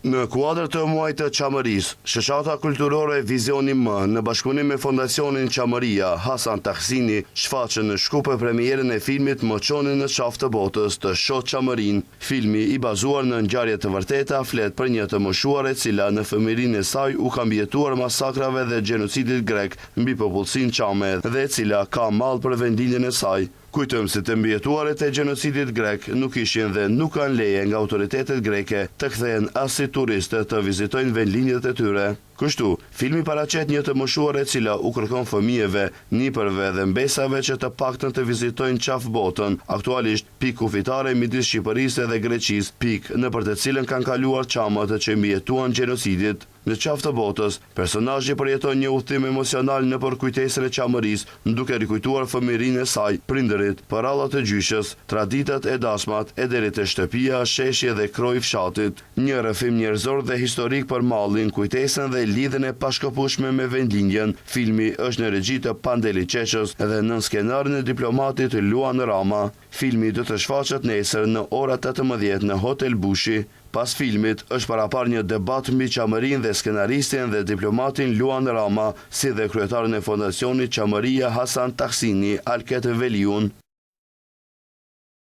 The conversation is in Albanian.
Në kuadër të muajit të Çamërisë, Shoqata Kulturore Vizioni M në bashkëpunim me Fondacionin Çamëria, Hasan Tahsini, shfaqën në Shkup premierën e filmit Më çoni në qafë të botës të shoh Çamërinë. Filmi, i bazuar në ngjarje të vërteta, flet për një të moshuar e cila në fëmijërinë e saj u ka mbijetuar masakrave dhe gjenocidit grek mbi popullsinë çame dhe e cila ka mall për vendlindjen e saj. Kujtojmë se të mbijetuarit e gjenocidit grek nuk ishin dhe nuk kanë leje nga autoritetet greke të kthehen as si turistë të vizitojnë vendlindjet e tyre. Kështu, filmi paraqet një të moshuar e cila u kërkon fëmijëve, nipërve dhe mbesave që të paktën të vizitojnë Qafë Botën, aktualisht pikë kufitare midis Shqipërisë dhe Greqisë, pikë nëpër të cilën kanë kaluar çamët që i mbijetuan gjenocidit. Në Qafë të Botës, personazhi përjeton një udhëtim emocional nëpër kujtesën e Çamërisë, duke rikujtuar fëmijërinë e saj, prindërit, përrallat e gjyshes, traditat e dasmat e deri te shtëpia, sheshi dhe kroi i fshatit. Një rrëfim njerëzor dhe historik për mallin, kujtesën dhe lidhjen e pashkëputshme me vendlindjen. Filmi është në regji të Pandeli Çeçës dhe nën skenarin e diplomatit Luan Rama. Filmi do të shfaqet nesër në ora 18 në Hotel Bushi. Pas filmit, është paraparë një debat mbi Çamërinë dhe skenaristin dhe diplomatin Luan Rama, si dhe kryetarin e Fondacionit Çamëria Hasan Tahsini, Alket Veliun.